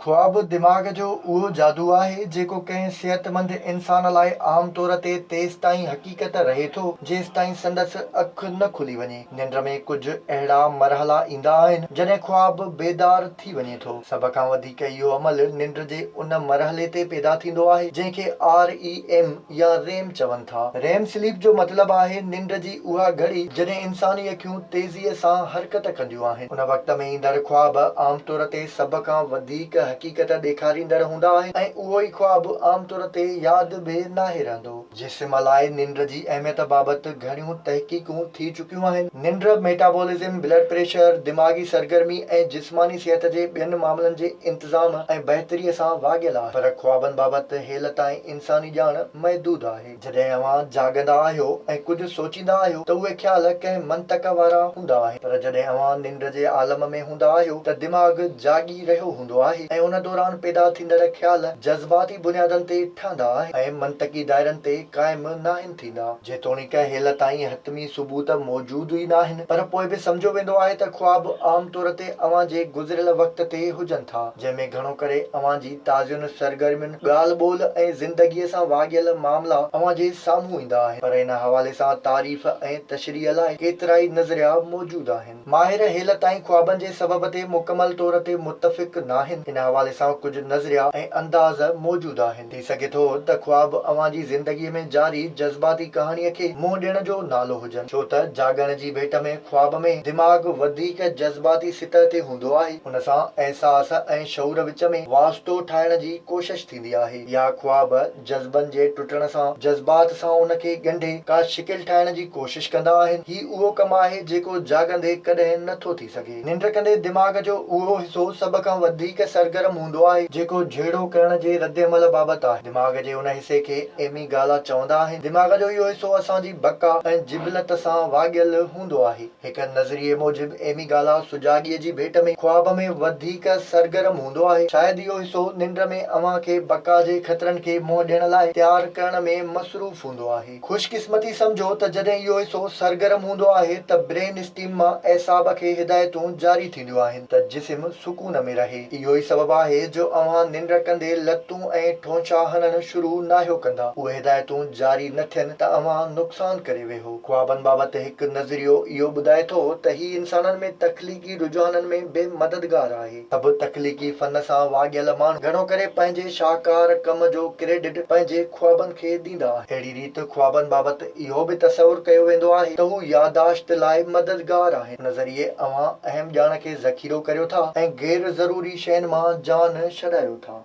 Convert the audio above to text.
خواب دماغ جو اهو جادو آهي، جيڪو ڪنهن صحتمند انسان لاء عام طور تي تيستائين حقيقت رهي ٿو، جيستائين سندس اک نه کلي وڃي. ننڊ ۾ ڪجهه اهڙا مرحلا ايندا آهن، جڏهن خواب بيدار ٿي وڃي ٿو. سڀ کان وڌيڪ اهو عمل ننڊ جي ان مرحلي تي پيدا ٿيندو آهي، جنهن کي REM يا ريم چون ٿا. ريم سليپ جو مطلب آهي ننڊ جي اها گهڙي، جڏهن انساني اکيون تيزيء سان حرڪت ڪنديون آهن. ان وقت ۾ ايندڙ خواب عام طور تي سڀ کان وڌيڪ حقيقت ڏيکاريندڙ هوندا آهن ۽ اهو ئي خواب عام طور تي ياد به ناهي رهندو. جسم لاء ننڊ جي اهميت بابت گهڻيون تحقيقون ٿي چڪيون آهن. ننڊ ميٽابولزم، بلڊ پريشر، دماغي سرگرمي ۽ جسماني صحت جي ٻين معاملن جي انتظام ۽ بهتري سان واڳيل آهي پر خوابن بابت هيل تائين انساني ڄاڻ محدود آهي. جڏهن اوهان جاڳندا آهيو ۽ ڪجهه سوچيندا آهيو ته اهي خيال ڪنهن منطق وارا هوندا آهن پر جڏهن اوهان ننڊ جي عالم ۾ هوندا آهيو ته دماغ جاڳي رهيو هوندو آهي ۽ ان دوران پيدا ٿيندڙ خيال جذباتي بنيادن تي ٺهندا آهن ۽ منطقي دائرن تي قائم ناهن ٿيندا. جيتوڻيڪ هيل تائين حتمي ثبوت موجود ئي ناهن پر پوء به سمجهيو ويندو آهي ته خواب عام طور تي اوهان جي گذريل وقت تي هجن ٿا جنهن ۾ گهڻو ڪري اوهان جي تازين سرگرمين، ڳالهه ٻولهه ۽ زندگيء سان واڳيل معاملا اوهان جي سامهون ايندا آهن، پر ان حوالي سان تعريف ۽ تشريح لاء ڪيترائي نظريا موجود آهن. ماهر هيل تائين خوابن جي سبب تي مڪمل طور تي متفق ناهن. ان حوالي سان ڪجهه نظريا ۽ انداز موجود آهن. ٿي سگهي ٿو ته خواب اوهان جي زندگيء ۾ جاري جذباتي ڪهاڻيء کي منهن ڏيڻ جو نالو هجن، ڇو ته جاڳڻ جي ڀيٽ ۾ خواب ۾ دماغ وڌيڪ جذباتي سطح تي هوندو آهي. ان سان احساس ۽ شعور وچ ۾ واسطو ٺاهڻ جي ڪوشش ٿيندي آهي. يا خواب جذبن جي ٽٽڻ سان جذبات سان ان کي ڳنڍي ڪا شڪل ٺاهڻ جي ڪوشش ڪندا آهن. هي اهو ڪم آهي جيڪو جاڳندي ڪڏهن نه ٿو ٿي سگهي. ننڊ ڪندي دماغ جو اهو حصو سڀ کان وڌيڪ سرگرم هوندو آهي جيڪو جهيڙو ڪرڻ جي ردعمل بابت آهي. دماغ جي ان حصي کي ايمي گالا چوندا آهن. دماغ جو اهو حصو اسان جي بقا ۽ جبلت سان واڳيل هوندو آهي. هڪ نظريي موجب ايمي گالا سجاڳيء جي ڀيٽ ۾ خواب ۾ وڌيڪ سرگرم هوندو آهي. شايد اهو حصو ننڊ ۾ اوهان کي بقا جي خطرن کي منهن ڏيڻ لاء تيار ڪرڻ ۾ مصروف هوندو آهي. خوش قسمتي سمجهو ته جڏهن اهو حصو سرگرم هوندو آهي ته برين اسٽيم مان اعصاب کي هدايتون جاري ٿينديون آهن ته جسم سڪون ۾ رهي. اهو ئي سبب آهي جو اوهان ننڊ ڪندي لتون ۽ ٺونشا هڻڻ شروع ناهيو ڪندا. اهي هدايتون جاري نه ٿين ته اوهان نقصان ڪري ويهو. خوابن بابت هڪ نظريو اهو ٻڌائي ٿو ته هي انسانن ۾ تخليقي رجحانن ۾ به مددگار آهي. سڀ تخليقي فن سان واڳيل ماڻهو گهڻو ڪري پنهنجي شاهڪار ڪم جو ڪريڊٽ پنهنجي خوابن کي ڏيندا آهن. اهڙي ريت خوابن بابت اهو به تصور ڪيو ويندو آهي ته هو ياداشت لاء مددگار آهن. ان ذريعي اوهان اهم ڄاڻ کي ذخيرو ڪريو ٿا ۽ غير ضروري شين مان جان ڇڏايو ٿا.